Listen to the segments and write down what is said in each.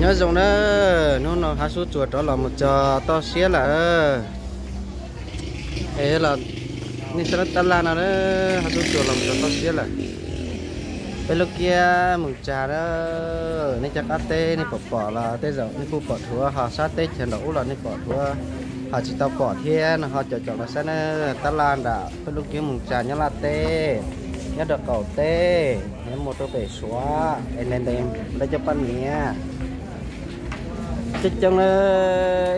Nyob zoo na, hnub no Hab Sub Tsuas rov los mus txog toj siab lawm. Es los nej saib tab laj no na, Hab Sub Tsuas los mus txog toj siab lawm. Peb lub kiab Moos Tsa na, nej cov qab teb nej pom pom los tej zaum nej kuj pom dhuav, ho sab teb chaws nraum ub los nej pom dhuav, ho tsis tau pom thiab no ho caum caum los saib na, tab laj nram peb lub kiab Moos Tsa nyob laj teb, nyob rau qaum teb, nyob mus rau pem Suav es ntev ntev cov poj niam. Coob coob na,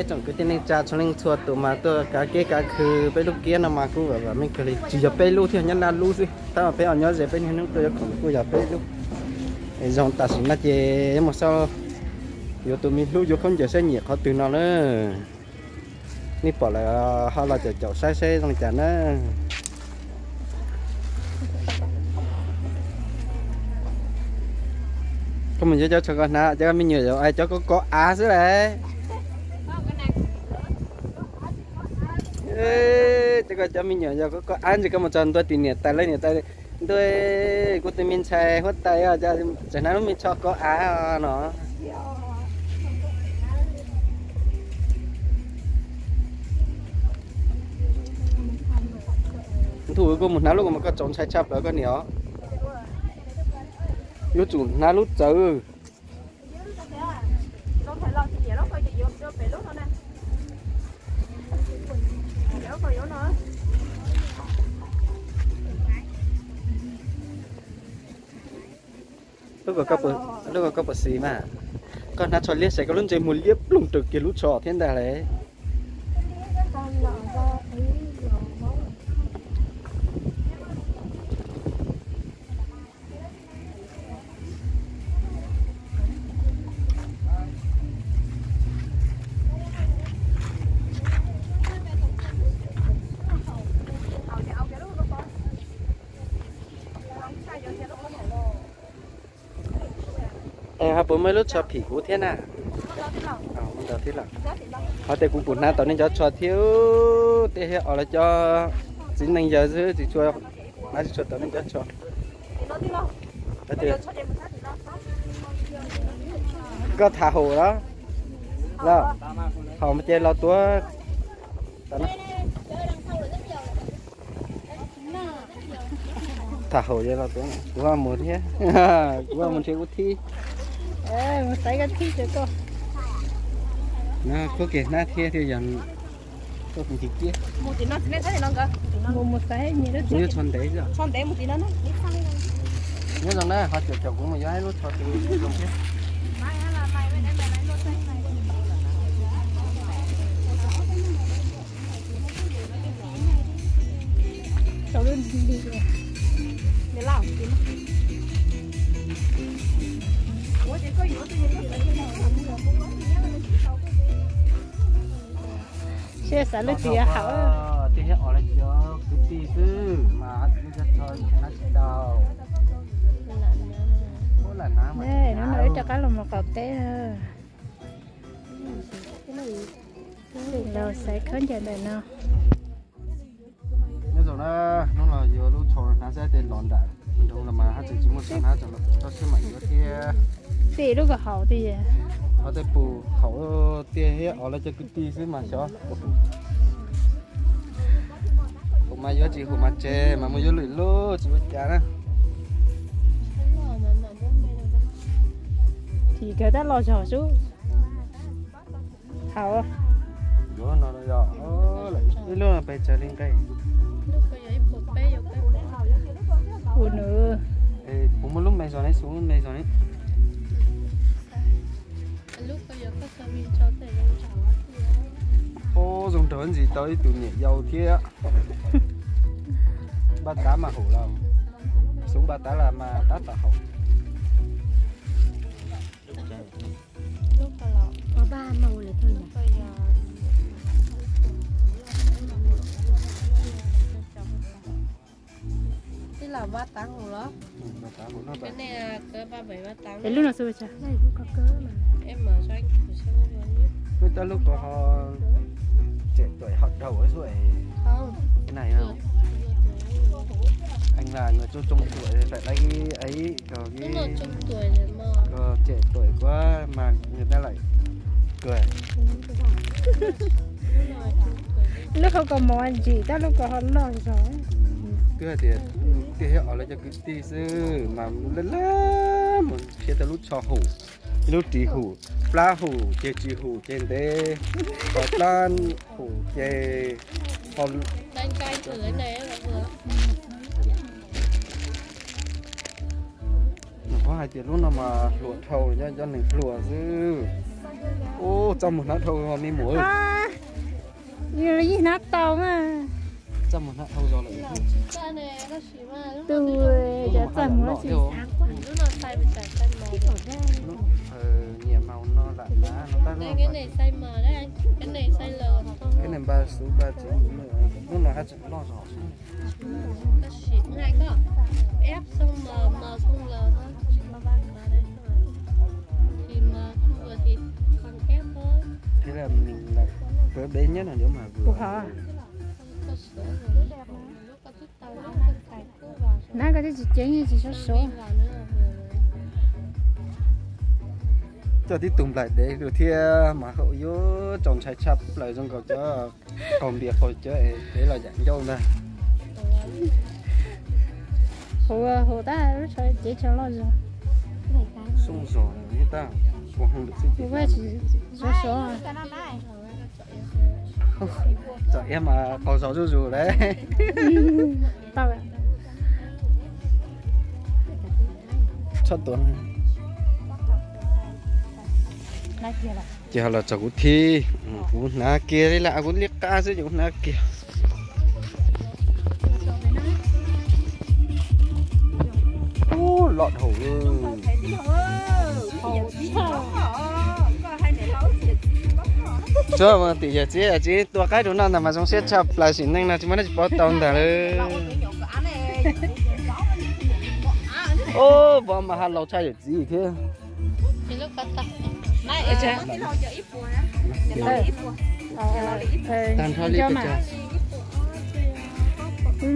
ib tsoom kwv tij neej tsa txhua leej txhua tus mas tuaj kav kev kav khw peb lub kiab no mas kuj vam meej kawg li, tsis yog peb lub thiab, nyob Naj lub xwb, tab mas peb ho nyob ze peb niaj hnub tuaj yuav khoom kuj yog peb lub. Es zoo tam sim no ces mus xauj yuav tus me hlub yuav khaub ncaws saib nyiam qhov twg no na. Nej pom lawm ho los caum caum saib saib zoo cas na. Koj mus yuav cov tsho koj hnav, cov me nyuam yaus cov koj kov av xwb lauj. Cov koj cov me nyuam yaus koj kov av ntsis koj mus txog ntua tim niam tais lawv niam tais, ntua, kuv tus me ntxhais huab tais tseem hnav lub me tsho kov av no. Ntuj, koj mus hnav lub ko mas koj txaus ntshai tshaj plaws koj niam os. Yuav tsum hnav lub txawv. Lub ko koj puas xis mas? Koj hnav tsho liab ces koj lub ntsej muag liab ploog raws kiag lub tsho thiab ntag lauj. Es ho puas muaj lub tsho phim kuv thiab na? Ho tias kuv pum hnav tau nej cov tsho thiab, tej thiab os, lawv cov txiv neej yawg xwb tsis tshua hnav, tsis tshua tau nej cov tsho. Koj tham haum los? Los, haum ces los tuav. Tham haum ces los tuav, kuv mus thiab. Kuv mus nrhiav kuv thib. Mus xaiv koj thib rau koj. Khuab kev hnab thiab thiaj yog koj tus kiv kiab. Mus mus xaiv nyias lub, kuv yuav tsho ntev xwb. Nyob zoo na, ho caum caum kuv mus yuav ib lub tsho tus zoo thiab. Seb xav lub twg yuav hauv. Tej thiab os, lawv cov kwv tij xwb mas tsis tau. Hnub no wb rov qab los mus qaum teb. Los xaiv khaub ncaws ntawm no. Nyob zoo na, hnub no yuav lub tsho hnav saib tej los nram nroog los mas haj tseem tsis muaj tsho hnav, tseem los toj siab mam yuav thiab. Tej lub ko haum tiag. Ho tej pum haum tiag thiab os, lawv cov kwv tij xwb mas xyov. Haum mas yuav, tsis haum mas tseg, mas mus yuav lwm lub tsis ua cas na. Chim kawg tab los zog sub. Haum. Yuav no yog ib lub pes tsawg li nqe? Ua nws. Kuv muaj lub me zog ne, xub lub me zog ne. Ub, zoo nraug ntxim tau ib tug niam yau thiab. Npaj tav mas haum los, xub npaj tav los mas tab tom haum. Twb los vaj tav hauv los? Es lub no xwb. Lub tau lub ko ho tsem tuam ho daug xwb. Này không? Anh là người trông trông tuổi phải lấy ấy cho cái, cho trẻ tuổi quá. Mas nws tab lais kawg. Lub hauv kaus mom ntsim tab lub kaus hau loj zog. Twb hais tias tiag thiab os, lawv cov kwv tij xwb mas laj laj mus nrhiav tau lub tsho hum, ib lub ris hum, plab hum ces tsis hum ces ntev, ho plab hum ces ho Nws qhuav hais tias lub no mas hluas dhau, cov neeg hluas xwb. Ub, txaj muag hnab dhau me muam. Yeej hnab tau mas. Txaj muag hnab dhau zog lawm. Tus cov txaj muag tsis. Nyiam màu no lam ná no tab. Cái này ba số ba chín. Lub no haj tseem loj zog. Tab sis nai koj ép xong màu, màu xong rồi thôi. Thì màu không vừa thì còn ép thôi. Thế là mình lại tới bé nhất là nếu mà vừa. Phù hợp à? Nab koj twb tsis ceeb tsis sov sov. Coj tib tug nplaim dev rau thiab mas hauv yuav txaus ntshai tshaj plaws zoo nkaus cov qaug npias qaug cawv es dev los yam ncauj ntag. Hauv, hauv tab lub tsho cev tsho loj zog. Xoo zog tab ua hoo lwm xwb ces sov sov. Txom iab mas qaug zog zuj zus lawm. Tshaj tuaj. Ces ho los txog kuv thiab, kuv hnav kiag li lawm, kuv liab qab xwb ces kuv hnav kiag. Ub, loj dhau. Tsuav mas tim yawm txiv, txiv tua qaib rau noj ntag mas zoo siab tshaj plaws, sim neej no tsis muaj dab tsi pov tau ntag lawm. Ub, pov mas ha laus tshaj yawm txiv thiab. Tag nrho li pes tsawg?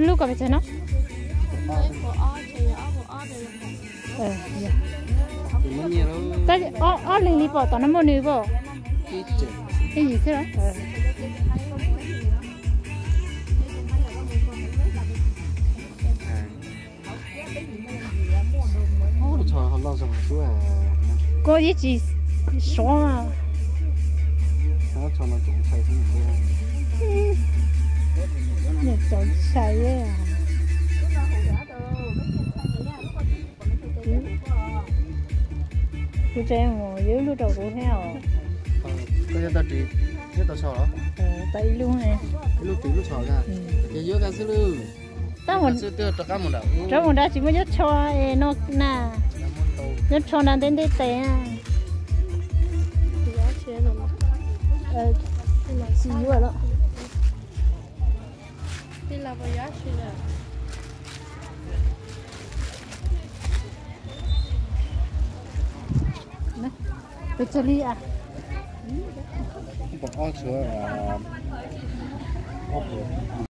Lub ko pes tsawg no? Ob leeg li pom tom no muaj nws pom. Ib yim xwb. Koj ib tsis sov. Nws txaus ntshai. Kuv tseem mus yuav ib lub rau kuv thiab os. Koj yuav tau ris thiab tau tsho los? Tau ib lub ne. Ib lub ris lub tsho na. Ces yuav koj xwb lub. Tab mus, rov mus nrad tsis muaj nyob tsho es no na. Nyob tsho nrad ntev ntev tes. Tsis yuav lawm. Pes tsawg li a? Pom ob tshuav, ob puas.